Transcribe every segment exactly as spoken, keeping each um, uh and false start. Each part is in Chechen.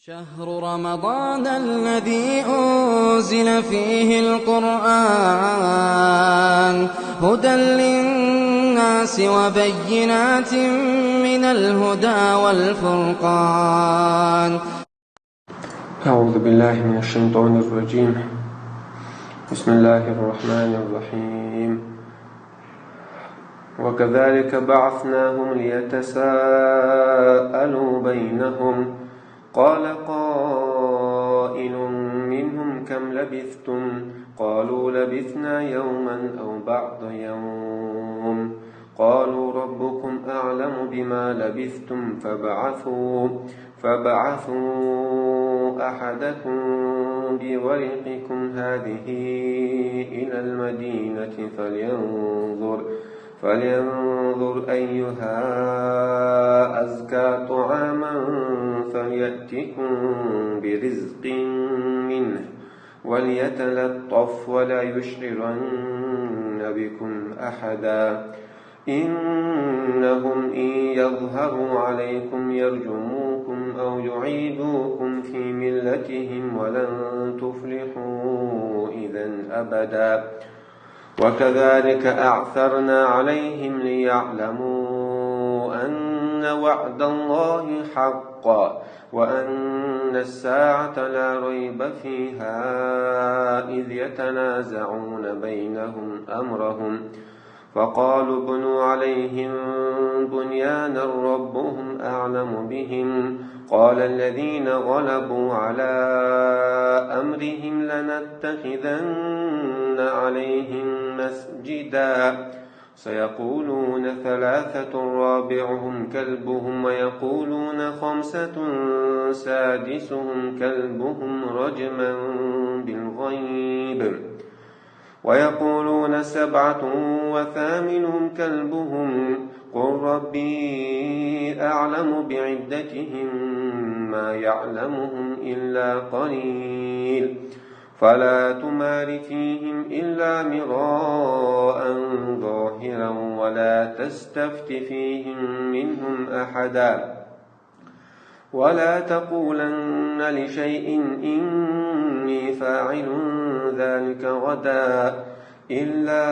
شهر رمضان الذي أنزل فيه القرآن هدى للناس وبينات من الهدى والفرقان. أعوذ بالله من الشيطان الرجيم. بسم الله الرحمن الرحيم. وكذلك بعثناهم ليتساءلوا بينهم قال قائل منهم كم لبثتم قالوا لبثنا يوما أو بعض يوم قالوا ربكم أعلم بما لبثتم فابعثوا فابعثوا أحدكم بورقكم هذه إلى المدينة فلينظر فلينظر أيها أزكى طعاما فليأتكم برزق منه وليتلطف ولا يشعرن بكم أحدا إنهم إن يظهروا عليكم يرجموكم أو يعيدوكم في ملتهم ولن تفلحوا إذا أبدا وكذلك أعثرنا عليهم ليعلموا أن وعد الله حق وأن الساعة لا ريب فيها إذ يتنازعون بينهم أمرهم فقالوا ابنوا عليهم بنيانا ربهم أعلم بهم قال الذين غلبوا على أمرهم لنتخذن عليهم مسجدا سيقولون ثلاثة رابعهم كلبهم ويقولون خمسة سادسهم كلبهم رجما بالغيب ويقولون سبعة وثامنهم كلبهم قل ربي أعلم بعدتهم ما يعلمهم إلا قليل فلا تمار فيهم إلا مراء ظاهرا ولا تستفت فيهم منهم أحدا ولا تقولن لشيء إني فاعل ذلك غدا إلا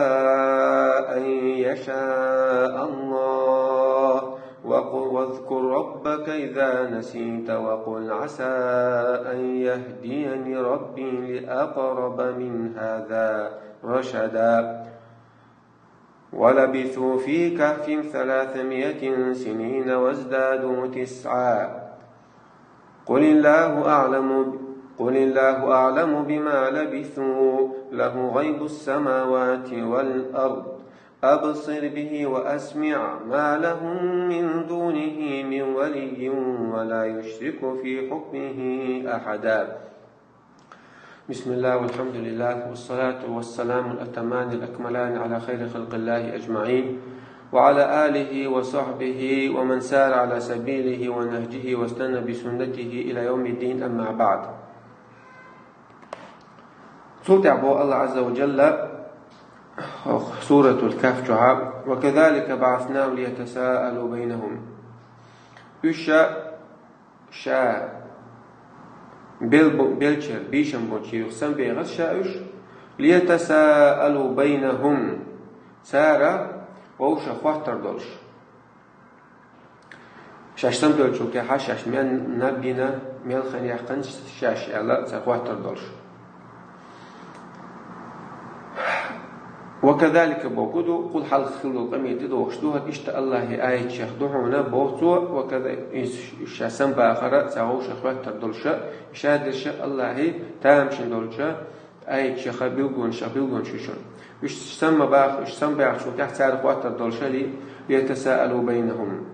أن يشاء الله وقل واذكر ربك إذا نسيت وقل عسى أن يهديني ربي لأقرب من هذا رشدا ولبثوا في كهفهم ثلاثمائة سنين وازدادوا تسعا قل الله أعلم قل الله أعلم بما لبثوا له غيب السماوات والأرض أبصر به وأسمع ما لهم من دونه من ولي ولا يشرك في حكمه أحدا بسم الله والحمد لله والصلاة والسلام الأتمان الأكملان على خير خلق الله أجمعين وعلى آله وصحبه ومن سار على سبيله ونهجه واستنى بسنته إلى يوم الدين أما بعد. Цул тӀехьа боху Аллах Азза ва Джалла Суратул Кахф чохь: «وكذلك بعثناهم ليتساءلوا بينهم». Уьш ша бел бу-, белчара, бийшам болчу юха самабехира ша уьш, «ليتساءلوا بينهم», цара вовшах хоттар долуш. Шаьш самабеллачул тӀаьхьа шаьш мел наб йина, мел хан яьккхина шаьш аьлла, цара хоттар долуш. «وكذلك» бохург ду, кхул хьалха хилла долу къамел тӀедогӀуш ду, хӀара иштта Аллахьан аятех ду хьуна боху цо, «وكذا», иза ша самабахар, цара вовшах хоттар долуш, ишадерш Аллахьан тамашийна долчу аятех, билгалонех билгалонаш ю шуна. Уьш самабаха, уьш самабаьхначул тӀаьхьа цара хоттар долуш, «ليتساءلوا بينهم».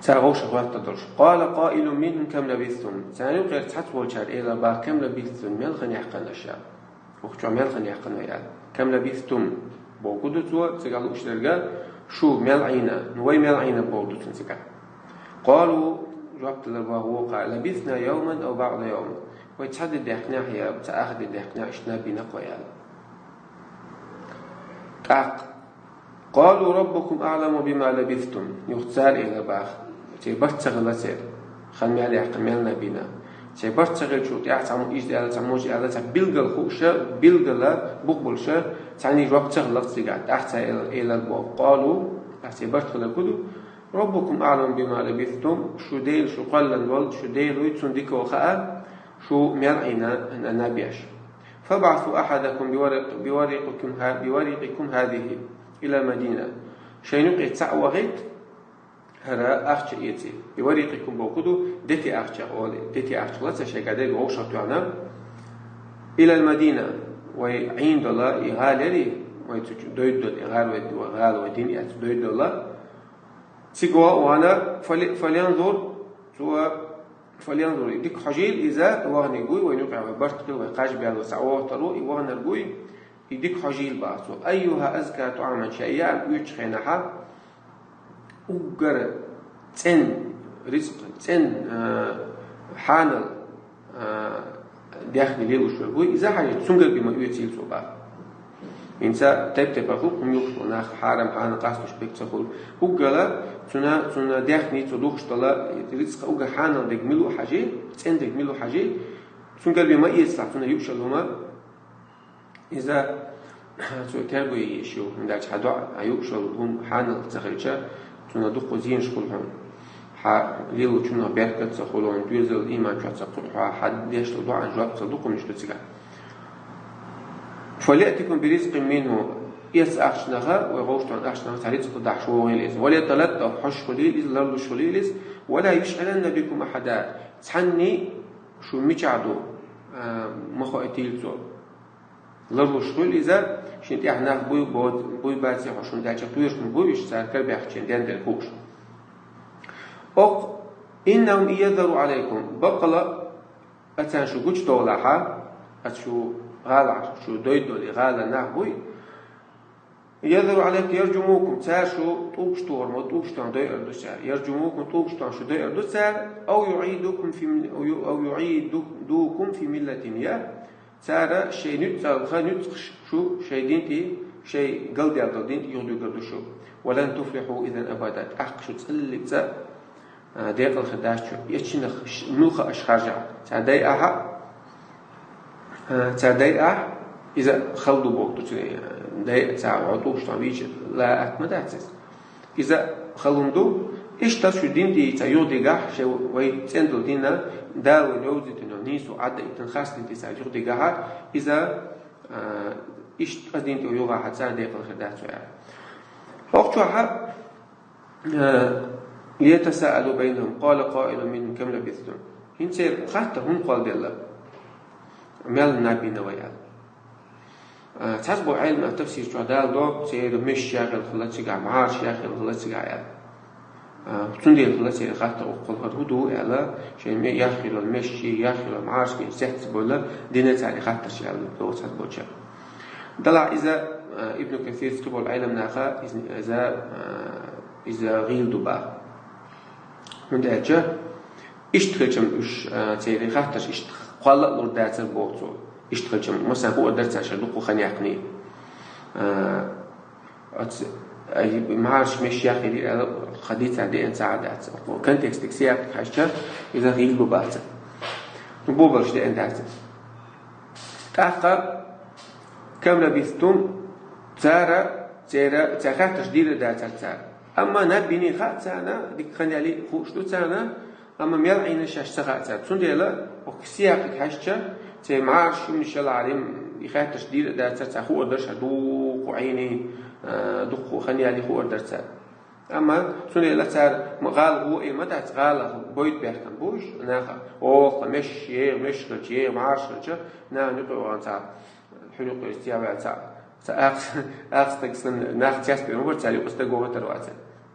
Цара вовшах хоттар долуш. «قال قائل منهم كم لبثتم». Царна юкъара цхьацца волчара элира боху: «كم لبثتم», мел хан яьккхина аша? Укх чохь мел хан яьккхина вай аьлла. «كم لبثتم» бохург ду цо, цигахь лууш дерг, шу мел Ӏийна, ну вай мел Ӏийна бохург ду цуьнан цигахь. «قالوا», жоп делира боху вукхара: «لبثنا يوما أو بعض يوم». Вай цхьа де даьккхинехь я цхьа ах де даьккхинехь иштта наб йина-кх вай аьлла. ТӀаккха «قالوا ربكم أعلم بما لبثتم». Юха цара элира боху, церан барт ца хилла церан. Хан мел яхка мел набина. Цхьа барт ца хилча тӀехь цхьа мо иза аьлла, цхьа мо аьлла, цхьа билгал хууша, билгала бухбулша, цхьанний жоп ца хилла цигахь, тӀаккха цхьа эл-, элар бо, قالوا, тӀаккха цхьа барт хилар хӀу ду, ربكم أعلم بما لبثتم, шу Дела шу кхоьллан волу, шу Дела вуй, цунна дика хаа, шу мел Ӏийна набеш. فابعثوا أحدكم بورق-، بورقكم ه-، بورقكم هذه إلى المدينة. Шайн юкъе цхьаъ вахийта, хӀара ахча эций. بورقكم бохург ду, дети ахча олий. Дети ахча лаца шайга дерг вовшах тоьхна. إلى المدينة, вай Ӏийна дола и гӀала ярий, вай цу чу дойду дола и гӀала вай, вай гӀала вай дин эцу дойду дола. Цига вахана, فل-، فلينظر, цо, فلينظر, и дика хьожийла иза, ваханиг вуй, вай юкъе вай барт хила, вай кхаж баьлла, ца вахтаро, и ваханарг вуй, и дика хьожийла баха цо. أيها أزكى طعاما, ша яа оьцучу хенахьа, уггар цӀен рицкъ, цӀен, а, хьанал, а, даьхни лелуш верг вуй, иза хьажийта, цуьнгара бен ма оьцийла цо баха. ХӀинца тайп-тайпана хӀума юхуш бу нах, хьарам хьанал къастуш бекъа ца хуьлу. Уггала цуьнан, цуьнан даьхни цо духуш дола рицкъа уггар хьанал дерг мила ву хьажий, цӀен дерг мила ву хьажий, цуьнгара бен ма эцалахь, цуьнан юуш йолу хӀума. Иза цо терго йиш ю, хӀунда аьлча хьан доӀа, хьан юуш йолу хӀума хьанал ца хилча, цунах дуккха зенаш хуьлу хьуна. Хьан лелочунах беркат ца хуьлу хьуна, доьзал, ийман чохь ца кхуьу хьан, хьан деш долу доӀан жоп ца дукха мишта ду цигахь. فليأتكم برزق منه, эцу ахчанах, вай гӀовшторан ахчанах цхьа рицкъ дахьаш вогӀийла иза. وليتلطف, хьожуш хуьлийла иза, ларлуш хуьлийла иза. ولا يشغلن بكم أحدا, цхьанний шу мичахь ду, а, ма хоуьйтийла цо. Ларлуш хуьлу иза, шен тӀехь нах буй, боц-, буй баций хьо, шуна даьлча кхоьруш ма бу уьш, цара карабаьхча дендер хууш. Окху, إنهم إن يظهروا عليكم, баккъала а царна шу гучудовлахьа, а шу гӀалахь, шу дойдоле гӀала нах буй, يظهروا عليكم يرجموكم, цара шу тӀулгаш тухур ма, тӀулгаш тохна дойур ду цара. يرجموكم, тӀулгаш тохна шу дойур ду цара, أو يعيدوكم في مل-، أو يعيدوكم في ملتهم, я цара шайн нуьцкъалха, нуьцкъаш шу шайн дин тӀе, шайн галдаьлла долу дин тӀе юхадуьгур ду шу. ولن تفلحوا إذا أبدا, тӀаккха шу цӀиллиг цӀа а, декъала хир дац шу. Эццинах ш-, муьлха аша харжа. Цара дайахь, а, цара дайахь, иза хала ду боху ду цуьнан, дайа цара гӀо тӀулгаш тохна вийча, ла атта ма дац иза. Иза хала хӀума ду. Иштта шу дин тӀе цара юхадигахь, шайн вай цӀена долу дин а, Дала вайна йовзийтина, нийсо Ӏадда иттан хастин тӀе цара юхадигахьа, иза, а, иштта дин тӀе юхахьа цара декъала хир дац вай аьлла. Окху чохьа, Э, ليتساءلوا بينهم قال قائل منهم كم لبثتم. ХӀинца церан хаттар хӀунда кхолладелла? Мел наб йина вай аьлла. Э, цхьацца болу Ӏеламнаха тафсир чохь далдо, церан мешаш яхъелла хилла цигахь, мӀараш яхъелла хилла цигахь аьлла. Э, цундела хилла церан хаттар укхул хӀара хӀун ду аьлла, шайн ме-, яхъелла мешаш, яхъелла мӀараш бен сецца болла, дина цара и хаттарш аьлла, цхьацца болчара. Делахь иза, э, Ибн Касир, цхьаболу Ӏеламнаха, иза, иза, э, иза гӀийла ду баха. ХӀунда аьлча, иштта хилчам уьш, а, церан хаттарш иштта кхолла а лур дацар боху цо. Иштта хилчам, масала, хуур дара цара шайн дуккха хан яьккхиний. А, оц-, ай, мӀараш мешаш яхъелира аьлла, хадийца деана ца а дац. Контекстиг, сиякъиг хьаьжча, иза гӀийла бу баха. Ну, бобалш деана дац. ТӀаккха, كم لبثتم, цара, церан, цара хаттарш дийр а дацара цара. Амма наб йиний хаьа царна, дика хан яьллий хууш ду царна, амма мел Ӏийна шаьш ца хаьа цара. Цундела, окху сиякъиг хьаьжча, церан мӀараш хӀуманаш ялахьара, и хаттарш дийр а дацара, цара хуур дара шаьш дуккха Ӏийний, а, дуккха хан яьллий хуур дара цара. Амма цундела цара ма гӀала гӀо а ма дац, гӀала бойта баьхкина бу уьш, наха, оха, мешаш еха, мешаш хилча, еха, мӀараш хилча, нахана юкъа вахана цхьа, хьуьнуьйкъе цӀе ваьлла цхьа, цхьа акха, акха стаг санна, нах цецбе ма бара, цара юкъа стаг вахийтар вац,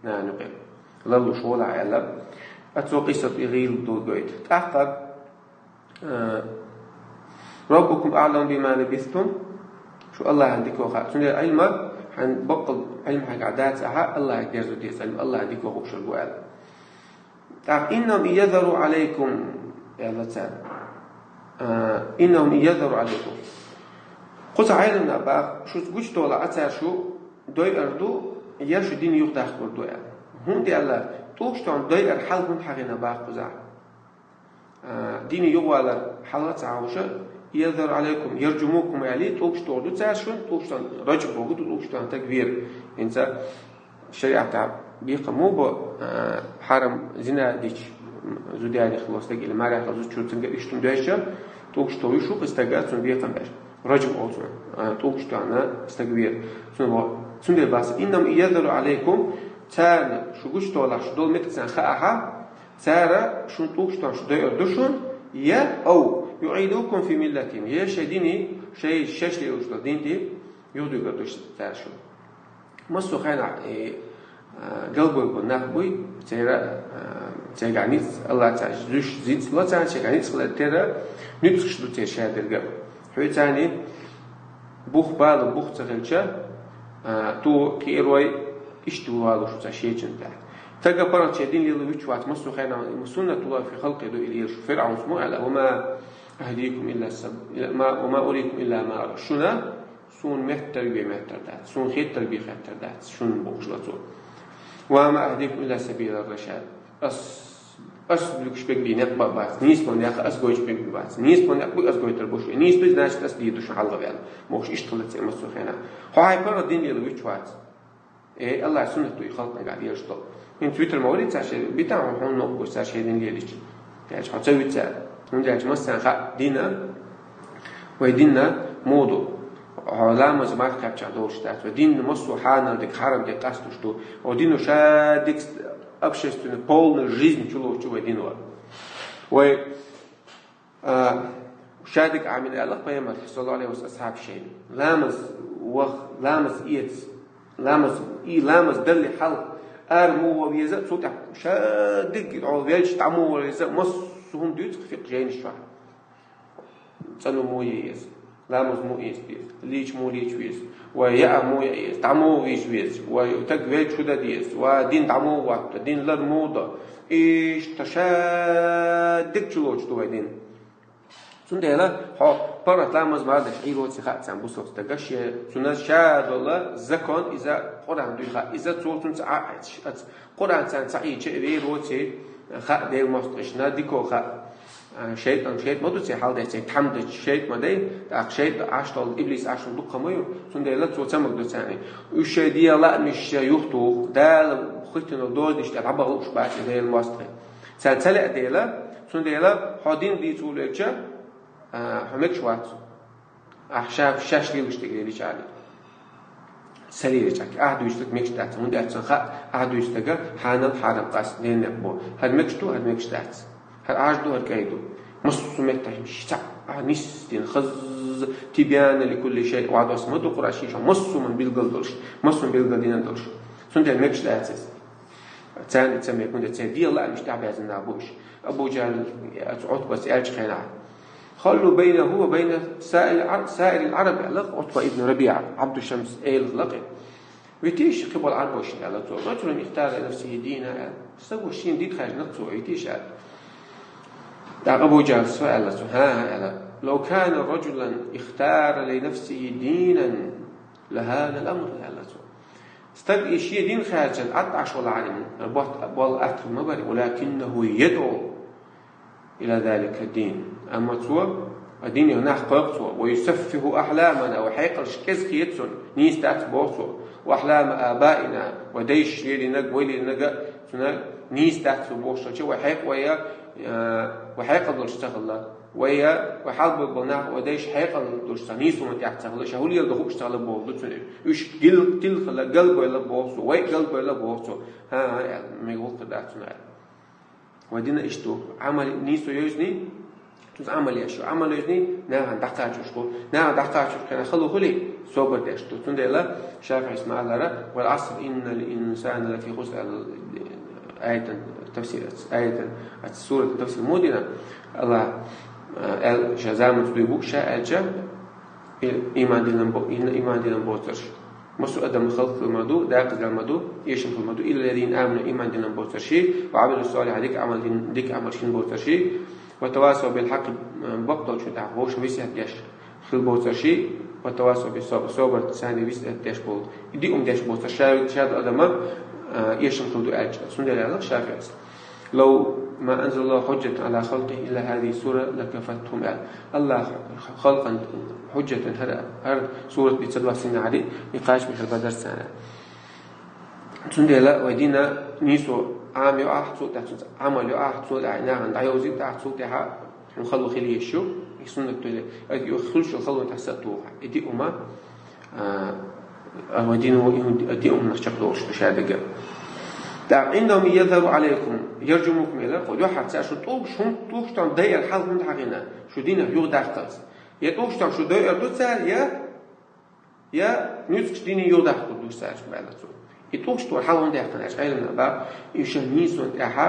нахана юкъе. Лаллуш гӀолахь аьлла. А цо къийсат и гӀийла ду гойту. ТӀаккха, Э, ربكم أعلم بما لبثتم, шу Аллахьан дика хаьа. Цундела Ӏилма, хьайн баккъал Ӏилма хьайгахь дац ахьа, Аллахье дерзо деза Ӏилма, Аллахьан дика хууш верг ву аьлла. ТӀаккха, إنهم إن يظهروا عليكم, аьлла цара. Э, إنهم إن يظهروا عليكم. Кхузахь Ӏеламнаха баха, шуьца гучудолахь а цара шу дойур ду, я шу дин юхадаккхалур ду аьлла. ХӀунда аьлла, тӀулгаш тохна дойур хьал хӀунда хьахийна баха кхузахь? Дийне юхавалар хьалха ца хьовша, «يرجموكم», аьле, тӀулгаш тохар ду цар шун, тӀулгаш тӀа, раджм бохург да тӀулгаш тӀа стаг вер. ХӀинца шариӀата бекхам бу, а, хьарам зина дича, зуда яьнна хилла стаг или маьрха хилла зуда чу цунга иштта дойча, тӀулгаш тохар ю шух стага, цунна бекхам беш. Раджм олу цунах, а, тӀулгаш тӀа стаг вер. Цунна бо-, цундела бац: «إنهم إن يظهروا عليكم», царна шу гучудолахь, шу долу меттиг царна хаахь, цара шун тӀулгаш тӀа шу дойур ду шун, я, أو يعيدوكم في ملتهم, я шайн дине, шайн шаьш лелош долу дин тӀе юхадуьйгур ду цара шун. Массо а хенахь, э, а, галбевлла нах буй, церан, а, церан ницкъ, АллахӀа царна зуьйш, зуьйш ло царна, церан ницкъ хилар тера, нуьцкъаш ду церан шадерг а. Хьоьца царна бух, бала бух ца хилча, а, ту кхиарой иштта валуш ву цхьа шечун тӀехь. Стага паргӀат шен дин лела вуьтуш вац массо а хенахь, суннатуллахӀи фи халкъихӀи ду и лелаш. ФирӀавнас ма аьлла: «وما أهديكم إلا سب-, ما، وما أريكم إلا ما أرى». Шуна суна меттар бен меттар дац, суна хеттар бен хеттар дац, шуна бохуш ла цо. «وما أهديكم إلا سبيل الرشاد». Ас, ас буьгуш бегий некъ бан бац, нийсбан некъ ас гойтуш бегий бац. Нийсбан некъ буй ас гойтур бу шуна. Нийса дуй, значит, ас дийр ду шуна хьалха ваьлла. Бохуш иштта хилла церан массо а хенахь. Хьо хьайн паргӀат дин лела вуьтуш вац. Э, АллахӀа суннат ду и халкъанга лелаш долу. ХӀинца витар ма вари цара шен, битахь хьуна новкъа гуш цара шен дин лелича. Кхеча хьо ца вуьту цара. ХӀунда аьлча массарна хаьа дин, вай дин муха ду. Хьо ламаз марха кхаьбча долуш дац. Вай дин массо а хьанал дерг, хьарам дерг къастуш ду. Вай дино шадерг общественный, полный жизнь чулоцу вай дино. Вай А, шадерг Ӏамийна аьлла пайхамара, саллаллаху Ӏалайхи ва саллам, асхьабашна: «Ламаз ваха, ламаз эца, ламаз, и ламаз далале хьалха ара муха ван веза, цул тӀаьхьа шадерг Ӏо велча дӀа муха ван веза», массо а хӀума дуьйцу фикъхӀ жайнаш чохь. ЦӀано муха е еза, ламаз муха эца деза, лийча муха лийча веза, вай яа муха яа еза, дӀа муха вижа веза, вай стаг велча хӀун дан деза, вай дин дӀа муха ватта, дин лар муха до. Иштта шадерг чулоцу ду вай дин. Цундела хьо паргӀат ламаз мара деш Ӏийроций хаьа царна бусалба стага, шен, цунна ша долу закон, иза Къуръан дуй хаьа, иза цо цунца Ӏа а эцаш, аца Къуръан царна ца Ӏийча а вер воций хаьа Делан мостагӀашна, дико хаьа. А, шайтӀан, шайтӀа ма ду церан хьал деш, церан тхьамдачу шайтӀа ма дай, тӀаккха шайтӀа Ӏаш долу, иблис Ӏаш долу дуккха ма ю, цундела цо ца магадо царна. Уьш шайн дегӀан лаамашца юхатуху, Дала хӀиттина долу дозанаш тӀе дӀабаха лууш бац и Делан мостагӀий. Царна ца лаьа дела, цундела хьо дин дийца волавелча, а, хьо мегаш вац. Ахьа ша, шаьш лелаш дерг лелийча Ӏа. Ца лелийча Ӏа. Ахьа дуьйцург мегаш дац. ХӀунда аьлча цунна хаьа, ахьа дуьйцу стага хьанал хьарам къаста ден некъ бу. ХӀара мегаш ду, хӀара мегаш дац. ХӀара Ӏаш ду, хӀара кӀай ду. Массо а меттахь ша цхьаъ, ахьа нисдина, хазза, «تبيانا لكل شيء», вадос ма ду Къуръан шийша, массо а хӀуманна билгал долуш, массо а хӀуманна билгал дина долуш. Цундела мегаш дац иза. Царна ца мега, хӀунда аьлча церан дегӀан лаамаш тӀехь баьзна нах бу уьш. Абу ЖахӀал, оцу Ӏутбас аьллачу хенахь: «خلوا بينه وبين سائر العر-، سائر العرب», аьлла Ӏутба ибн РабиӀа, Ӏабду Шамс элах лакхе. Витийша кхин болу Ӏарбошна, аьлла цо. «رجل اختار لنفسه دينا», аьлла. Стага шена дин хаьржина цо, витийша аьлла. ТӀаккха Абу ЖахӀала аьлла цо: «ХӀан-хӀа», аьлла. «لو كان رجلا اختار لنفسه دينا لهان الأمر», аьлла цо. Стаг и шен дин хаьржина Ӏад Ӏаш валахьара, бот-, болу атта ма бара, «ولكنه يدعو إلى ذلك الدين». Амма цо, а дин йо нах кхойкху цо, «ويسفه أحلامنا», вай хьекъалш кӀезиг хета цунна, нийса дац боху цо, «وأحلام آبائنا», вай дайша лелийнарг, вай лелийнарг а цунна нийса дац цо бохуш хилча, вай хьекъ-, вай, а, вай хьекъал долуш ца хилла. Вай, вай хьалабевлла болу нах, вай дайша хьекъал долуш ца, нийсонан тӀехь ца хилла, ша хӀун леладо хууш ца хилла боху ду цуьнан. Уьш гил-, тилхила, галбевлла боху цо, вай галбевлла боху цо. ХӀан-хӀа, аьлла, мега гӀуллакх дац цунна, аьлла. Вай дина иштта ду. Ӏамал нийсо йовзний, цуьнца Ӏамал еш ю. Ӏамал йовзний, нахана дӀакхачош бу. Нахана дӀакхачош хенахь хала хуьлий, собар деш ду. Цундела ШафиӀис ма-аллара: «والعصر إن الإنسان لفي خسر», аьлла, аятан тафсир, аятан, ацу сурат тафсир ма дина, АллахӀа, а, аьлла, ша заманца дуй бу, ша аьлча, и-, иман диллина бо-, и-, иман диллина боцурш. Массо а адам халкъ хила ма ду, дакъаза ма ду, эшам хила ма ду, «إلا الذين آمنوا», иман диллина боцурш, «وعملوا الصالحات», дика Ӏамал дин, дика Ӏамал шин боцурш, «وتواصوا بالحق», бакъдолчун тӀехь вовшашка весет деш хила боцурш, «وتواصوا بالصبر», собар, царна весет деш болу. И диъ хӀума деш боцурш, ша, ша ду адама, а, эшам хила ду аьлча. Цундела аьлла ШафиӀис: «لو ما أنزل الله حجة على خلقه إلا هذه السورة لكفتهم, аьлла. Аллах халкъан хьуджатан хӀара, хӀара сурат бийца доссийна хӀари, и кхача михар бадарца. Цундела вай дина нийсо Ӏама йоахь, цул тӀехьа цунца Ӏамал йоахь, цул тӀехьа нахана дӀайовзийтахь, цул тӀехьа хьуна хало хила езаш я, и суннат доле. Ай, юха хуьлуш йолу хало тӀехь са а тухахь. И диъ хӀума, а, а, вай дина ву, и диъ хӀуманах чекхдолуш ду ша дага. ТӀаккха: «عندهم يظهر عليكم يرجموكم», аьлла, кху дуьххьара цара шу тӀулгаш хӀунда, тӀулгаш тӀом дайар хьалха хӀунда хьахийна, шу динах юхадаккхалц. Я тӀулгаш тӀом шу дойур ду цара, я, я нуьцкъаш динах юхадаккхалур ду цара, аьлла цо. И тӀулгаш тӀом хьалха хӀунда яьккхина аьлча, Ӏеламнаха боху, и шайн нийсонан тӀехьа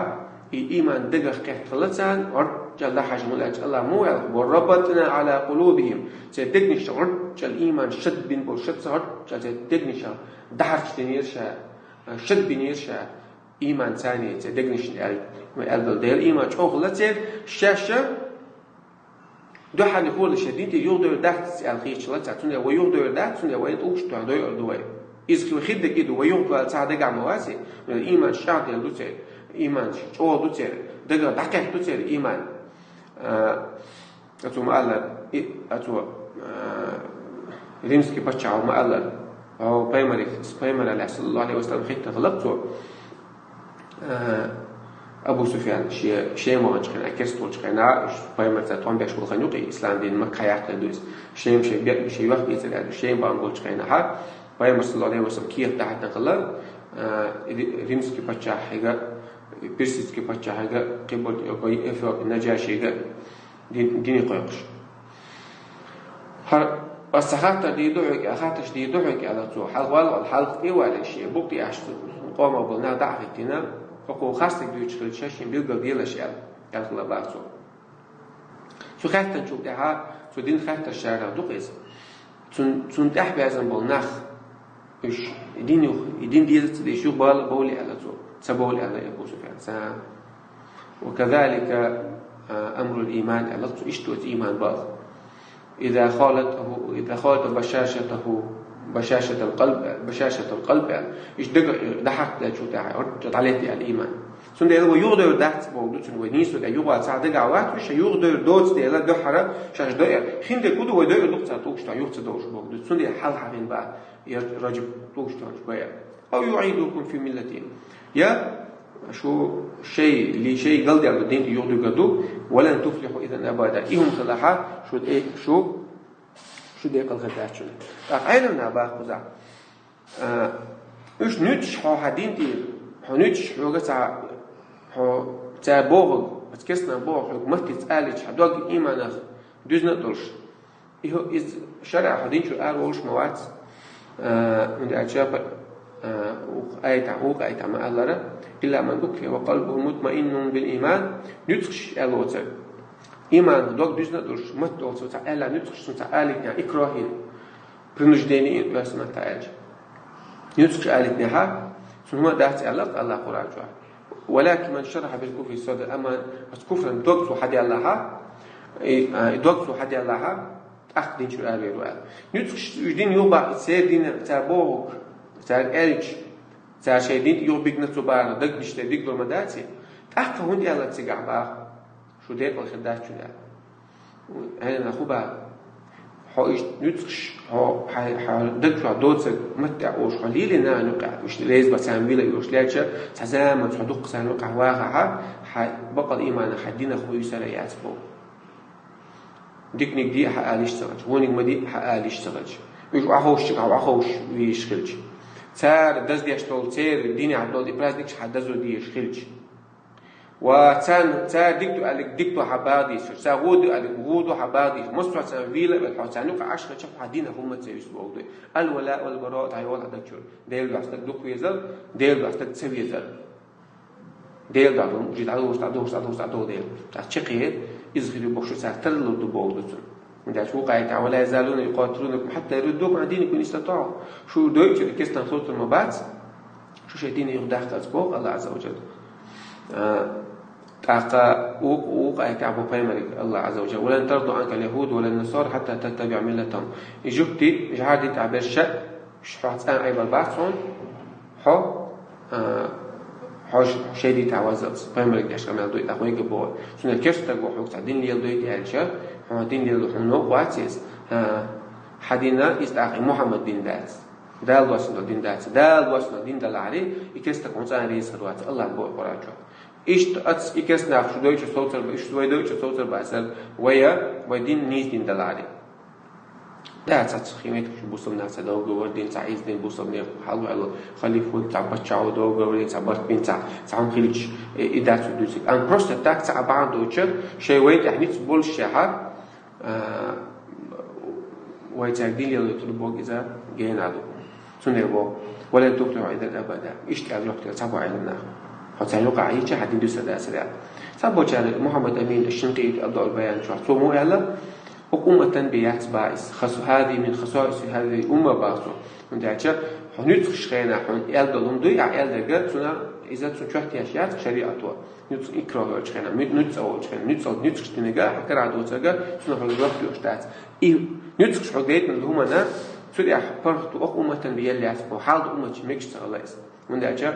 и ийман дагах кхетта хилла царна, гӀорчӀал дӀахьажа хӀунда аьлча, Аллах муха аьлла: «وربطنا على قلوبهم». Церан дегнаш гӀорчӀал ийман шад бина болу шаца гӀорчӀал церан дегнаш дахьарчдинера ша, шад бинера ша. Ийман царний церан дегнашна аьлла, ма аьлла долу дела, ийман чӀогӀа хилла церан, шаьш дуьххьарниг хӀора шайн дин тӀе юхадойур дац аьлла хеташ хилла царна. Цундела вай юхадойур дац, цундела вайн тӀулгаш тӀом дойур ду вай. Иза хи-, хир дерг и ду, вай юхадойла цхьа дагахь ма вац и, амма ийман чӀагӀделла ду церан, ийман чӀогӀа ду церан, дагах дӀакхетта ду церан ийман. А, Оцо ма-аллара, и, оцо, а, римский паччахьо ма-аллара, хьо пайхамаре, пайхамар, саллаллаху Ӏалайхи ва саллам, хӀиттина хилла цо, а, Абу Суфьян, шен, шен ваханчу хенахь, керста волчу хенахь, уьш пайхамарца тӀом беш волу хан юкъа, ислам дин Маккахь яьккхина ду иза. Шен, шен бе-, шен йохк-эцар аьлла, шен бахана болчу хенахь, пайхамар, саллаллаху Ӏалайхи ва саллам, кехат дахьийтина хилла, а, ри-, римский паччахьига, персидский паччахьига, кхиболчу Эфиопи Наджашига. Дин, дине кхойкхуш. ХӀара, аса хаттар дийр ду хьоьга, хаттарш дийр ду хьоьга, аьлла цо. Хьалха вала, хьалха тӀе а валийна, шен букъ тӀе аьшна цу къомах болу нах дӀа а хӀиттийна, хӀокхо харцдерг дуьйцуш хилча, шайн билгал делаш аьлла, аьлла хилла боху цо. Цу хаьттинчул тӀаьхьа, цу динан хаттарш шарахь ду-кх иза. Цун, цунна тӀаьхьа баьзна болу нах, уьш и дин юха, и дин деза ца дезаш юха бала а бовлий аьлла цо, ца бовлий аьлла Абу Суфьян. Ца. «وكذلك, а, أمر الإيمان», аьлла цо, иштта оцу ийман бала. «إذا خالطته، إذا خالط بشاشته، بشاشة القلب، بشاشة القلب», аьлла. Иштта дага дӀахьакхаделлачул тӀаьхьа, хӀорда дӀалетта аьлла ийман. Цундела вай юхадойур дац боху ду цуьнан, вай нийсо тӀе юха цхьа дагахь вац, уьш ша юхадойур доцу дела дуьххьара шаьш дойур. ХӀинде ку ду вай дойур ду-кх цара тӀулгаш тӀом юха ца довлуш боху ду. Цундела хьалха хьахийна боху, я Раджаб тӀулгаш тӀом баьр. «أو يعيدكم في ملتهم». Я шу шайн, ли-, шайн галдаьлла дин тӀе юхадуьгур ду, «ولن تفلحوا إذا أبدا». И хӀума хилахь, шу тӀе, шу, шу декъала хир дац шуна. ТӀаккха Ӏеламнаха боху кхузахь. А, уьш нуьцкъаш хьо хьан дин тӀера, хьо нуьцкъаш хьоьга цхьа, хьо цара бохург, оцу керстанаша бохург хьоьга маттаца алийча, хьан дог ийманах дуьзна а долуш. И хӀу-, иза шарӀа хьо дин чуьра ара волуш ма вац. А, хӀунда аьлча, а, вукху аятехь, вукху аятехь ма-аллара: «إلا من أكره وقلبه مطمئن بالإيمان». Нуьцкъаш аьлла оцу. Ийман дог дуьзна а долуш, матта долуш цхьа аьлла нуьцкъаш, цунна цхьа алийтинехь, икрахӀ йина. Принуждение и оьрсийн маттахь аьлча. Нуьцкъаш алийтинехь, цунна хӀума а дац аьлла Аллах Къуръан чохь. «ولكن من شرح بالكفر صدرا», амма оцу куфран дог цо хьадаьллахь, и, а, и дог цо хьадаьллахь, тӀаккха дин чуьра аравер ву аьлла. Нуьцкъаш уьш дин юхабаккха, церан дин, цара бохург, цара аьлча, цара шайн дин тӀе юхабигна цу бахарна, дагнаш тӀе дигдо ма дац и. ТӀаккха хӀунда аьлла цигахь боху? Шу декъала хир дац шуна аьлла. Ӏеламнаха хӀун боху? Хьо иштта нуьцкъаш, хьо, хьан, хьан даг чохь доцург матта тӀехь олуш, хьо лелийна нахана юкъахь, уьш реза бан царна вила йолуш лаьтташ, цхьа заманца хьо дуккха царна юкъахь вахахь, хьан бакъал ийманах, хьан динах хӀун йисар а яц боху. Диканиг де а хьан алийша ца хилча, вониг ма де а хьан алийша ца хилча, уьш охьаховшчигахь охьаховш везаш хилча, цара даздеш долу, церан динехь долу и праздникаш хьан дазо дезаш хилча. Ва царна, цара дика ду аьлларг дика ду хьан бага дийшира, цара вон ду аьлларг вон ду хьан бага дийшира. Массо а царна вийла а велла, хьо царна юкъахь Ӏаш хилча, хьан динах хӀумма а ца висбоху дуй. Ал-валаъ вал-бараъ дӀайолахь даг чуьра. Дела дуьхьа стаг дукха везар, Дела дуьхьа стаг ца везар. Дела дуьхьа ду, уьш дӀадохуш, дӀадохуш, дӀадохуш, дӀадоху Дела. ТӀаккха чекхъе, иза хир ю бохуш цара тарлур ду боху ду цунна. ХӀунда аьлча вукху аятехь: «ولا يزالون يقاتلونكم حتى يردوكم عن دينكم إن استطاعوا». Шу дойчуьра кестан хилур ма бац. Шу шайн динах юхадаккхалц боху Аллах Ӏазза ва Джалла. А, тӀаккха вукху, вукху аятехь боху пайхамарга Аллах Ӏазза ва Джалла: «ولن ترضى عنك اليهود ولا النصارى حتى تتبع ملتهم». И жуьгти, жӀаьрди тӀехь берш а, уьш хьох цкъа а Ӏебар бац хьуна, хьо, а, Хьо шайди тавазалц, пайхамарга деш къамел дуй, тӀаккха вайга боху. Цундела керста стаг ву хьоьга цхьа дин леладойта аьлча, хьо дин лело хьуна новкъа вац иза. Хьа дина иза тӀаккха и Мухьаммад дин дац. Дала доссина дин дац. Дала доссина дин далахьари, и керста стаг хьуна цӀена реза хир вац, Аллах боху Къуръан чохь. Иштта аца и керста нах шу дойчу совцар ба, шу вай дойчу совцар бацар, вая, вай дин нийса дин далахьари. Да, цхьацца химет шу бусалба нах цхьа договор дин, цхьа иза дин бусалба нех хьалваьлла, халифа, цхьа паччахьо договор дин, цхьа барт бин, цхьа, цхьа хӀума хилча, и, и дац дуьйцург. Амма просто так цхьа а бахьана доцуш, шайн вай тӀехь ницкъ болуш шехьа, а, вай цаьрга дин лелойтур боху иза гена ду. Цундела боху, «Ва лан туфлихьу изан абада». Иштта аьлла йоккхуьйтур цхьаболу Ӏеламнаха. Хьо цхьа юкъахь йича, хьан дин дуьсур дацара аьлла. Цхьаболчара Мухьаммад Амин аш-Шинкъити Абдул баян чохь, цо муха аьлла, «Оцу умматан бен яц баъс, хас-, хазихи мин хасаиси хазихил умма», бах цо. ХӀунда аьлча, хьо нуьцкъаш хенахь хьуна аьлла долу хӀума дуй, ахь аьлларг цунах, иза цунна чот еш яц шариӀато. Нуьцкъ икрахь йолчу хенахь, нуь-, нуьцкъ а волчу хенахь, нуьцкъал нуьцкъаш динарг хьан карахь доцург, цунах хьо жоп доьхуш дац. И нуьцкъаш хьо гайтина хӀумана, цу тӀехь паргӀато оцу умматан бен елла яц, хьо хьалха умматчу мегаш ца хилла иза. ХӀунда аьлча,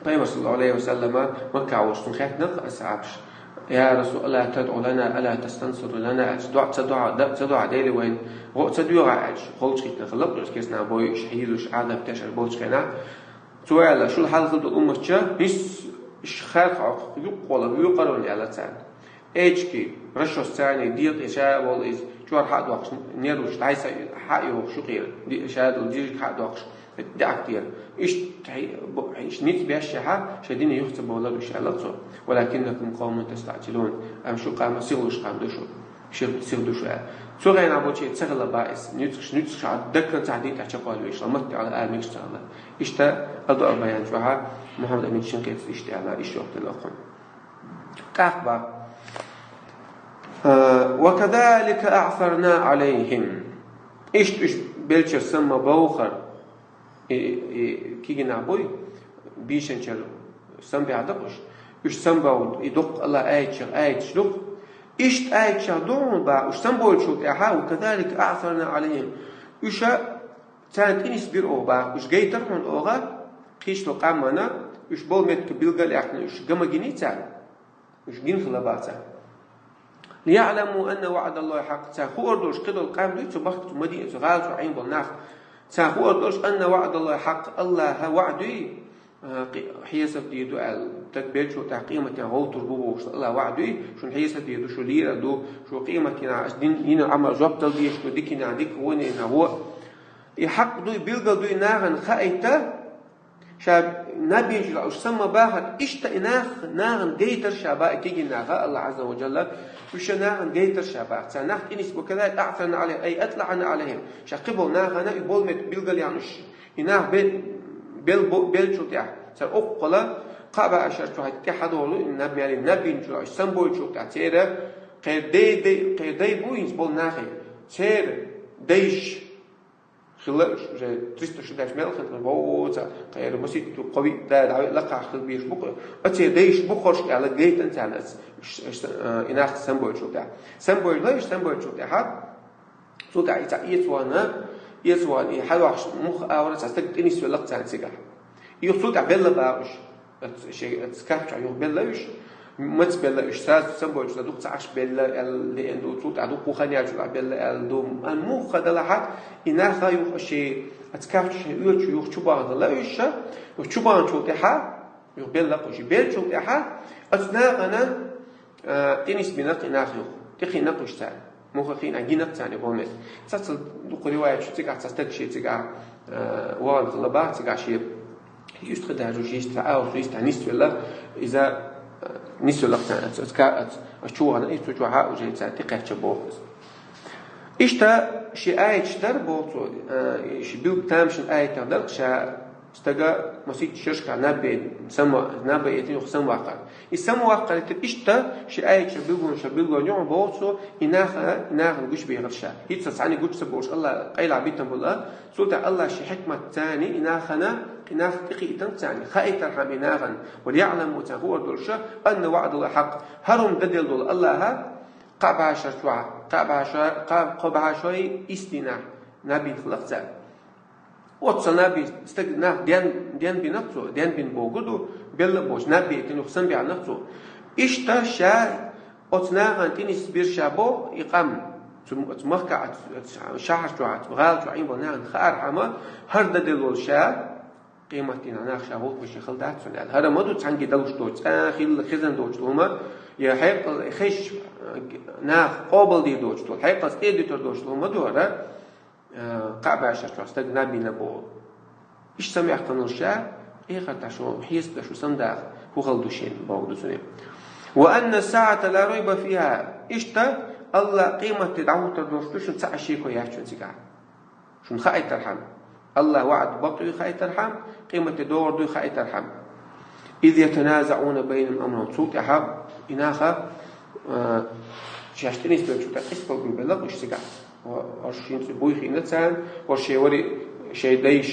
Пайхамар, саллаллаху Ӏалайхи ва саллама, Макка волуш цунна хаьттина асхьабаш: «Я Расул, ала тадӀу лана, ала тастансиру лана?» аьлча, доӀа ца доӀа, да-, ца доӀа дели вайн, гӀо ца доьгӀа аьлча, холчу хӀиттина хила, кху кескана бойуш, хьийзуш, Ӏазап тешар болчу хенахь. Цо аьлла: «Шул хьалха долу умматча, хӀинца иш харх Ӏоху юккъе вала, вуьйкъара вала», аьлла царна. Эчки, рашос царний декъе ша а волу иза, чорхьа а доккхуш, нерваш дӀайса хьа а йохуш юкъера, ди-, ша долу дижиг хьа а доккхуш, даьӀахк дера. Иштта хьи-, бо-, иштта ницкъ беш шехьа, шайн дине юха ца бовлар уьш, аьлла цо. «Валакиннакум къавмун тастаъджилун». Амма шу къам сихлуш къам ду шу, ших-, сих ду шу аьлла. Цу хенахь болчеран ца хилла баъс, нуьцкъаш, нуьцкъаш даккхана цхьа дин тӀехь чекхвалла веш, ламат тӀехь ала мегаш ца хилла. Иштта, Алду Албаян чохьа, Мухьаммад Амин Шинкъитис иштта аьлла, иштта йохтелла хьуна. ТӀаккха бах. Э, «Ва казалика аъсарна Ӏалайхим». Иштта уьш беллачара самма бовхар, и, и, кигина буй, бийшанчара самбаьхьа дакъа уьш. Уьш самбовла, и дуккха Алла аьллачара аьллачу дукха. Иштта аьллачара ду хьуна бах, уьш самбовлучул тӀаьхьа, «Ва казалика аъсарна Ӏалайхим». Уьша Царна тӀе нисбира оха бах, уьш гайтара хьуна оха, кхечу къамана, уьш болу меттиг билгал а яьккхина, уьш ган ма гиний царна, уьш гина хилла бах царна. «ЛияӀламу анна ваӀдаллахи хьакъ», цара хуур долуш кхидолу къам дуй, цу бахка, цу Мадина, цу гӀала чу Ӏийна болу нах. Цара хуур долуш, «анна ваӀдаллахи хьакъ», Аллаха ваӀда дуй, а, кхи-, хьесап дийр ду аьлла, стаг беллачул тӀаьхьа къематехь гӀовтур бу бохуш, Аллаха ваӀда дуй, шуна хьесап дийр ду, шу лийр ду, шу къематдийнахь, аш дин, йина Ӏамал жоп дала дезаш ду, диканехь дика, вонехь во. И хьакъ дуй, билгал дуй нахана хаийта, ша наб бинчул уьш самма бахар, иштта и нах, нахана гайтар ша бах, и кегий наха, Аллах Азза ва Джалла, уьш ша нахана гайтар ша бах. Цара нах тӀе нисбо кадай, аъсарна Ӏалайхим, ай атлаӀна Ӏалайхим. Ша кхиболу нахана и болу меттиг билгал яхна уьш, и нах бе-, бел-, бо-, беллачул тӀаьхьа. Цара оккхула, кхаъ баьшар чу хьайта тӀе хьадолу, и наб мели, наб бинчул уьш самбойчул тӀаьхьа церан кхеран дай, дай, кхеран дай бу, хӀинца болу нахе. Церан дайш хилла уьш, уже триста шо даьлча мел хилла, вовза, кхеран масийтта кхо виъ да, дӀавиъ лакхахь хила безаш бу-кх. Оцеран дайш бу-кх уьш аьлла, гайтина царна ас, уьш, уьш, а, и нах самбойчул тӀаьхьа. Самбойла уьш, самбойчул тӀаьхьа, цул тӀаьхьа и цхьа эцавахана, эцавахана, и хьалвахча муха а вара, цхьа стаг тӀе нисвелла-кх царна цигахь. Юха цул тӀаьхьа белла бах уьш. Оцу шен, оцу каьрпачохь юха белла уьш. Маца белла уьш, сразу самбойчул тӀаьхьа дукха ца Ӏаш белла аьлла леана ду, цул тӀаьхьа дукха хан яьлчул тӀаьхьа белла аьлла ду. Амма муха делахь а, и наха юха шен, оцу каьрпачу шен оьцу юха чу бахана делла уьш, юха чу баханчул тӀаьхьа, юха белла-кх уьш. Беллачул тӀаьхьа, оцу нахана, а, тӀе нисбина-кх и нах юха. ТӀе кхиъна-кх уьш царна. Муха кхиъна, гина-кх царна и болу меттиг. Цхьацца дукха риваят чу цигахь цхьа стаг шен цигахь, а, вахана хилла бах цигахь шен. Юьстахи даже уьш йист, а, уьш йист нисвелла, иза, а, нисвелла-кх царна. Оцу, оцу ка-, оцу, оцу чу вахана, и цу чохьа уже царна тӀе кхаьчча боху иза. Иштта ши аяташ дара боху цо, а, ши билггал тамашийна аятех дара ша Стага масийтта шерашкахь наб бе-, сама-, наб бейтина юха самаваккхар. И самаваккхар иштта ши аятча билггал, ша билггал юкъа боху цо, и наха, и нахана гучубехар ша. ХӀинца цхьаьнниг гучу ца бохуш, Алла къайлахь битина була, цул тӀаьхьа Алла ши хьикмат царна, и нахана, и нах тӀекхийтина царна, хаийтархьама и нахана, ва лияӀламу царна хуур долуша, анна ваӀдаллахи хьакъ, хӀара хӀума дан делла долу Аллаха, кхаа бӀешар чохь, кхаа бӀешар, кхаа, кхо бӀешой истинахь, наб бина хилла-кх цара. Оцу наб бина стаг нах ден, ден бина цо, ден бина бохург ду, белла а боцуш, наб бина юха санна баьхна цо. Иштта ша оцу нахана тӀе нисбира ша боху и къам. Цу, оцу махкахь, оцу, оцу шахьар чохь, оцу гӀала чохь Ӏийна болу нахана хаархьама, хӀара дан делла волу ша, къематдийнахь нах ша гӀуллакхаш хила дац цунна аьлла. ХӀара ма ду цхьаьнгге далуш доцу, цкъа хилла хезна доцу хӀума, я хьекъал хезча, нах къобалдийр доцу, хьекъалца тӀе а дуьтур доцу хӀума ма ду хӀара. Э, кхаа бӀешерчохь стаг наб бина боху. Иштта самаьхкина ша, эхартахь шу хьесап дан шу самадаха, хӀун хала ду шена, боху ду цуьнан. «Ва анна саӀата ла райба фиха». Иштта, Алла къематде дӀахӀуттур долуш ду шуна цхьа а шеко яц шуна цигахь. Шуна хаийтархьама. Алла ваӀда бакъ дуй хаийтархьама, къематде догӀур дуй хаийтархьама. «Из ятаназаӀуна байнахум амрахум». Цул тӀаьхьа и наха, э, шаьш тӀе нисбеллачу тӀе къиспал буьйлабелла уьш цигахь. ХӀорш хӀинца буй хиъна царна, хӀорш шайн вари, шайн дайша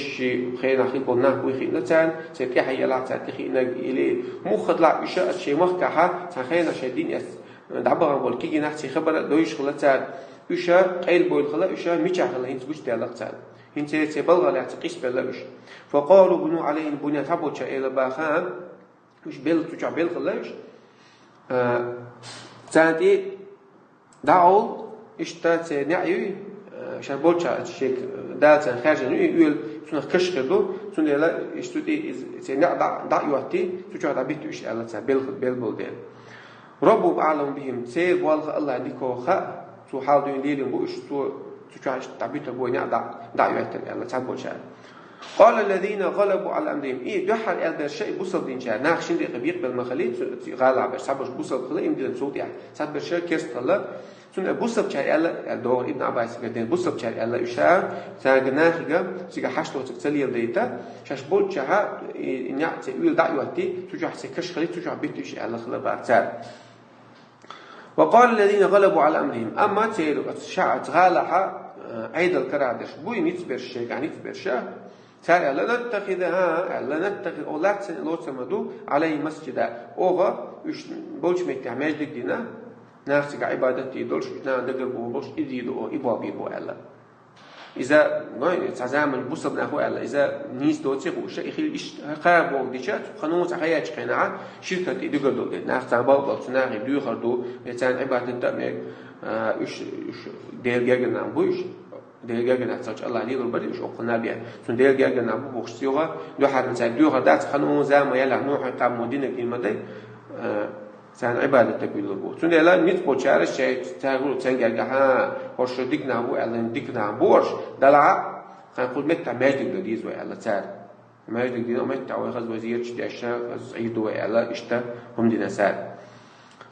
хенахь хилла болу нах буй хиъна царна, церан тӀаьхье елахь царна тӀе хиънарг или, муха делахь уьш а шайн махкахьа, цхьана хенахь шайн дин эцна дӀабахана болу кегий нах церан хабар а дойуш хилла царна, уьш а къайлабевлла хилла, уьш а мичахь хилла хӀинца гучудаьлла царна. ХӀинца церан балхах лаьцна къиспелла уьш. «Факъалу бну Ӏалайхим буньян», цхьаболчара элира боху, уьш белла, цу чохь белла хилла уьш. Э, царна тӀе дӀа олу, иштта церан неӀ юй, э, шаьш болчохь шега Дала царна хаьржина юй, и оьлла цунах каш хир ду, цундела иштта цу тӀе иза церан неӀ дӀа, дӀа а йоттий, цу чохь дӀабитта уьш аьлла царна, белла, белла болу дела. «Раббухум аӀламу бихим», церан болх Аллах дика хаьа, цо хьал дуьйна лелийна бу уьш, цо цу чохь иштта дӀабитар бу, неӀ дӀа, дӀа а йоьттина аьлла цхьаболчара. «Къала ллазина гӀалабу Ӏала амрихим». И дуьххьара аьлла дерш шайн бусалба динчара, нах шина декъе бекъабелла ма хилла, цу, цу гӀалахь берш, цхьаберш бусалба хилла, иман дина цул тӀаьхьа, цхьаберш керста хилла. Цуьнан бусалбачара аьлла, аьлла догӀу Ибн Ӏаббасига ден, бусалбачара аьлла уьш, цаьрга нахига, цига хьашт доцург ца леладайта, шаьш болччохьа, и, и неӀ церан уьйла дӀа а йоттий, цу чохь церан каш хилий, цу чохь битта уьш аьлла хилла боху цара. «Ва къала ллазина гӀалабу Ӏала амрихим». Амма церан оцу ша-, оцу гӀалахьа, э, Ӏедал карадерш буй, ницкъ берш шайгахь, ницкъ берш а. Цара аьлла: «Ланаттахиза, хӀан, аьлла, ланаттахиза, оха лаьцна лоцур ма ду, Ӏалайхи масжида». Оха уьш болчу меттехь маьждиг дина, нах цига Ӏибадат дийр долуш, уьш нахана дагар бохур болуш, и дийр ду оха, и болх бийр бу аьлла. Иза, гой, цхьа заманчу бусалба нах ву аьлла, иза нийса доций хууш, и хила иштта кхара боху дича, цу кхано цхьа хьаячу хенахь, ширкат и дуьгар долу дела. Нах цхьана балкъалц цу нахе доьхур ду, я царна Ӏибадат дан а мега, а, уьш, уьш Делан гергара нах бу уьш. Делан гергара нах ца хилча, Аллах лелур барий уьш оккхул наб ян. Цунна Делан гергара нах бу бохуш цуьнга, дуьххьара цаьрга доьхур дац, кхано заман ялахь, Нухьан къамо динарг дина ма дай, а, царна Ӏибадат дан буьйлур бу. Цундела ницкъ болчара шайн цаьрга, цаьрга гергахьа, хӀорш дика нах бу аьлла, дика нах бу хӀорш, далахь а, кхайн кху меттехь маьждиг дан деза вай аьлла цара. Маьждиг дина меттехь вай хаза вай зерачу дешна, хаза Ӏийр ду вай аьлла, иштта хӀума дина цара.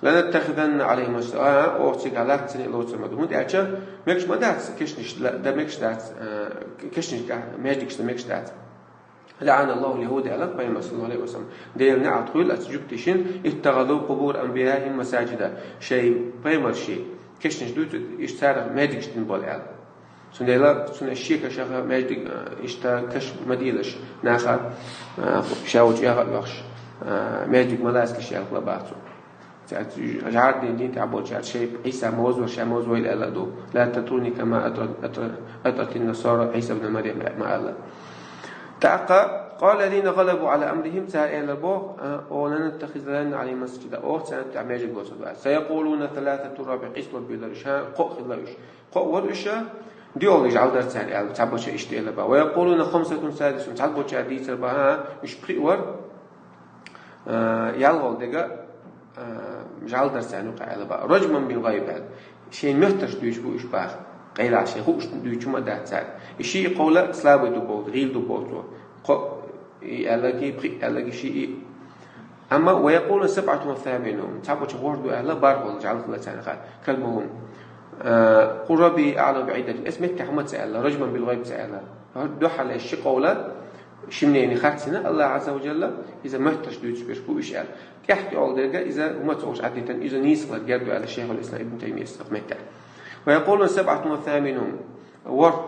«Ланаттахизанна Ӏалайхим масжида». А, оха цига лаьцна лоцур ма ду. ХӀунда аьлча, мегаш ма дац, кешнаш ла-, дан мегаш дац, а, кешнашкахь маьждигаш дан мегаш дац. «ЛаӀана Аллаху льяхуда», аьлла пайхамар, саллаллаху Ӏалайхи ва саллам. Делан неӀалт хуьлда оцу жуьгташна, «иттахазу къубура анбияихим масажида». Шайн пайхамаршна кешнаш дуьйцу, иштта царах маьждигаш дина болу аьлла. Цундела цуьнан шен кашах маьждиг, э, иштта каш ма делаш, наха, э, ша волчу эгӀа а йохуш, э, маьждиг ма лацалаш аьлла хила баха цо. Цаьрца жӀар дина дин тӀехь болчара шайн Ӏийса ма вазвара, ша ма вазвойла аьлла а ду. «Ла татруни кама атра-, атра-, атратин насара Ӏийса ибн Марьям», ма аьлла. ТӀаккха: «Къала ллазина гӀалабу Ӏала амрихим», цара элира боху, э, «О, ланаттахизанна Ӏалайхим масжида», оха царна тӀехь маьждиг лоцур ду аьлла. «Сайакъулуна саласатун рабиӀ», къиса ло буьйлура уьш, кхоъ хилла уьш. Кхоъ вара уьш, диъолгӀа жӀаьла дара царна аьлла, цхьаболчара иштта элира боху. «Ва якъулуна хамсатун садисун», цхьаболчара дийцар боху, хӀа, уьш пхиъ вара, а, ялхолгӀа дерг, а, жӀаьла дара царна юкъахь аьлла боху. «Ражман бил гӀайб», аьлла. Шайн моьттарш дуьйцуш бу уьш боху. Къайлахь шайн хууш дуьйцуш ма дац цара. И шиъ кхоъ слабый ду боху, гӀийла ду боху цо. Кхоъ и аьлларг, пхиъ аьлларг, шиъ и. Амма «ва якъулуна сабӀатун ва саманун», цхьаболчара ворхӀ ду аьлла, бархӀ волу жӀаьла хилла царна хаа, калмагӀум. Э, «къул рабби аӀламу биӀиддатихим», аса меттехь хӀума ца аьлла, «ражман бил гӀайб» ца аьлла. ХӀара дуьххьарлерчу ши къовла ши мнение харцдина, Аллах Ӏазза ва Жалла, иза моьттарш дуьйцуш берш бу уьш аьлла. ТӀехь тӀеолу дерг иза хӀума ца олуш Ӏадитан, иза нийса хилар герга ду аьлла Шайхул Ислам Ибн Таймияс цхьа меттехь. «Ва якъулуна сабӀатун ва саманун». ВорхӀ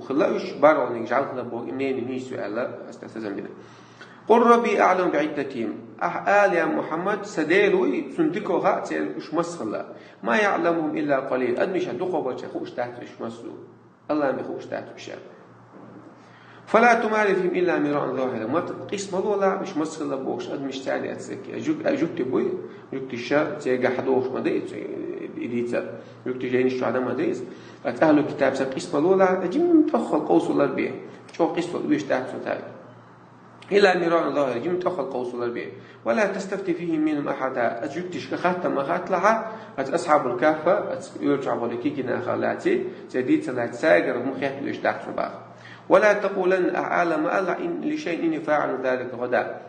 хилла уьш, бархӀониг жӀаьла хилла боху, и мнение нийса ю аьлла, аса тӀе сазам бина. «Къул рабби аӀламу биӀиддатихим». Ахь ала, я Мухьаммад, сан Дела вуй, цунна дика хаьа церан уьш маса хилла. «Ма яӀламухум илла къалил». Адамашна дукхахболчарна хууш дац уьш маса ду. Аллахна хууш дац уьш аьлла. فلا تمار فيهم إلا مراء ظاهرا. Ма къиса ма лолахь уьш маса хилла бохуш адамаш царна эццахь. Жуг-, жугтий буй, жугтиша цигахь хьадохуш ма дай, и дийца. Жугтий жайнаш чохь дан ма дай иза. Ткъа ахьлу китабца къиса ма лолахь, жимма тӀехула къовсалар бе. ЧӀогӀа къиса лола веш дац цо тӀаккха. إلا مراء ظاهرا, жимма тӀехула къовсалар бе. ولا تستفت فيهم منهم أحدا. Аса жугтишка хатта ма хатталахь, аса асхьабул кахфа, аса оьрчохь болу кегий нахах лаьцна, церан дийца лаьцна, цаьргара хӀума хетта веш дац цо боху. ولا تقولن, ахьа ала ма алахь, إن لشيء إني فاعل ذلك غدا.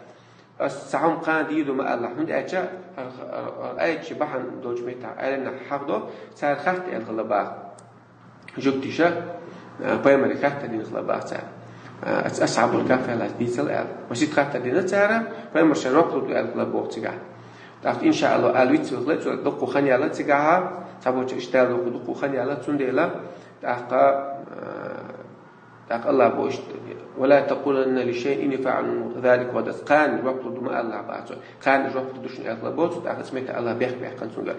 Аса цхьа хӀума кхана дийр ду ма алахь, хӀунда аьлча хӀара, хӀара, хӀара аят шен бахьана долчу меттехь Ӏеламнаха хьахдо, цара хатта аьлла хилла боху. Жугтиша, а, пайхамаре хаттар дина хилла боху цара. А, аса асхьабул кахфах лаьцна дийцал аьлла. Масийтта хаттар дина цара, пайхамар шайн жоп лур ду аьлла хилла боху цигахь. ТӀаккха, иншаалло, ала вицвелла, цо дуккха хан яьлла цигахьа, цхьаболчу иштта дуккха, дуккха хан яьлла, цундела, тӀаккха, а, тӀаккха Аллах боху иштта: ولا تقولن لشيء إني فاعل ذلك غدا. Кхана жоп лур ду ма алахь боху цо. Кхана жоп лур ду шуна аьлла хилла боху цо, тӀаккха цу меттехь Аллах бехк баьккхина цуьнгара.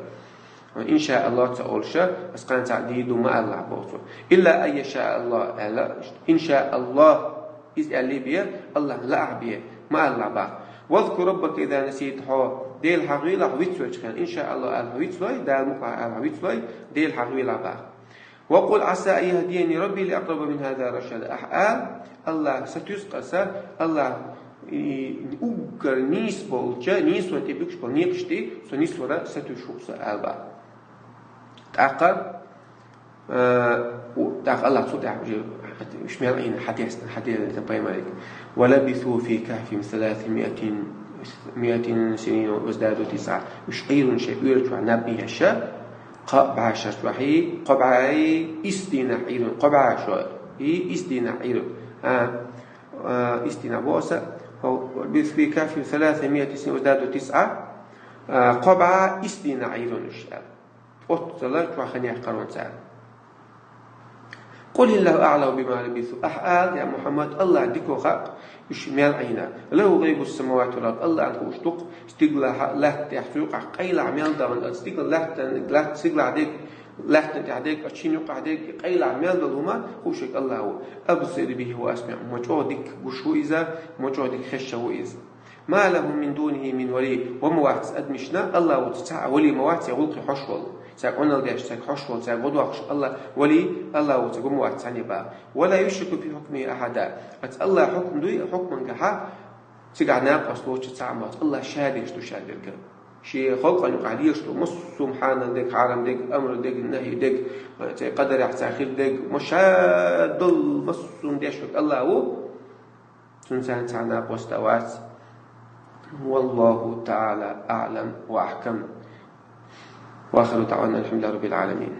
Иншаалло ца олуша, аса кхана цхьаъ дийр ду ма алахь боху цо. إلا أن يشاء الله аьлла, иншаалло, иза аьллий бен, Аллахьна лаахь бен, ма алахь боху. واذكر ربك إذا نسيت, хьо Дела хьахавийлахь вицвелчу хенахь. Иншаалло ала хьо вицлой, Дала мукъалахь ала хьо вицлой, Дела хьахавийлахь боху. وقل عسى أن يهديني ربي لأقرب من هذا رشدا. Ахьа ала, Аллах, сатуьйсу-кх аса, Аллах, и, уггар нийса болча, нийсонан тӀе буьгуш болу некъаш тӀе со нислура сатуьйсуш ву-кх со ала боху. ТӀаккха, а, у, тӀаккха Аллах цул тӀаьхьа уже уьш мел Ӏийна хьадесна, хьадеана пайхамаре. ولبثوا في كهفهم ثلاثمائة، مائة سنين وازدادوا تسعا. Уьш Ӏийрина шайн оьрачохь наб еш, кхо бӀе шарчохь, кхо бӀе исс дийнахь Ӏийрина, кхо бӀе шо, и исс дийнахь Ӏийрина. А, а, исс дийнахь боху аса, ولبثوا في كهفهم ثلاثمائة سنين وازدادوا تسعا, а, кхо бӀе исс дийнахь Ӏийрина уьш аьлла. Оццала чохь хан яьккхина цара. قل الله أعلم بما لبثوا. Ахьа ала, я Мухьаммад, Аллах дика хаьа уьш мел Ӏийна. له غيب السماوات والأرض. Аллахьна хууш ду-кх стигалахь, лаьтта тӀехь, цу юкъахь къайлаха мел дахана, стигала лаьтта, лаьтта стигалахь дерг, лаьтта тӀехь дерг, а шина юкъахь дерг, къайлаха мел долу хӀума хууш верг Аллах ву. أبصر به وأسمع. Ма чӀогӀа дика гуш ву иза, ма чӀогӀа дика хезаш ву иза. ما لهم من دونه من ولي. Ва ма вац адамашна, Аллах волчу цхьа а вали ма вац, церан гӀуллакхе хьош волу, цаьрга Ӏуналла деш, цаьрга хьош волу, цаьрга гӀо доккхуш Аллах, вали, Аллах волчу цаьрга ма вац цхьанне боху. ولا يشرك في حكمه أحدا. Аса Аллах хьукам дуй, хьукманга хьа, цигахь накъост воцуш цхьа а ма вац, Аллах ша деш ду ша дерг. Шен халкъана юкъахь дезаш долу массо а хьанал дерг, хьарам дерг, амр дерг, нахӀи дерг, церан къадарехь цхьа хир дерг, ма ша долу массо а деш верг Аллах ву. Цуьнан царна цхьа а накъост а вац. والله تعالى أعلم وأحكم. وآخر دعوانا أن الحمد لله رب العالمين.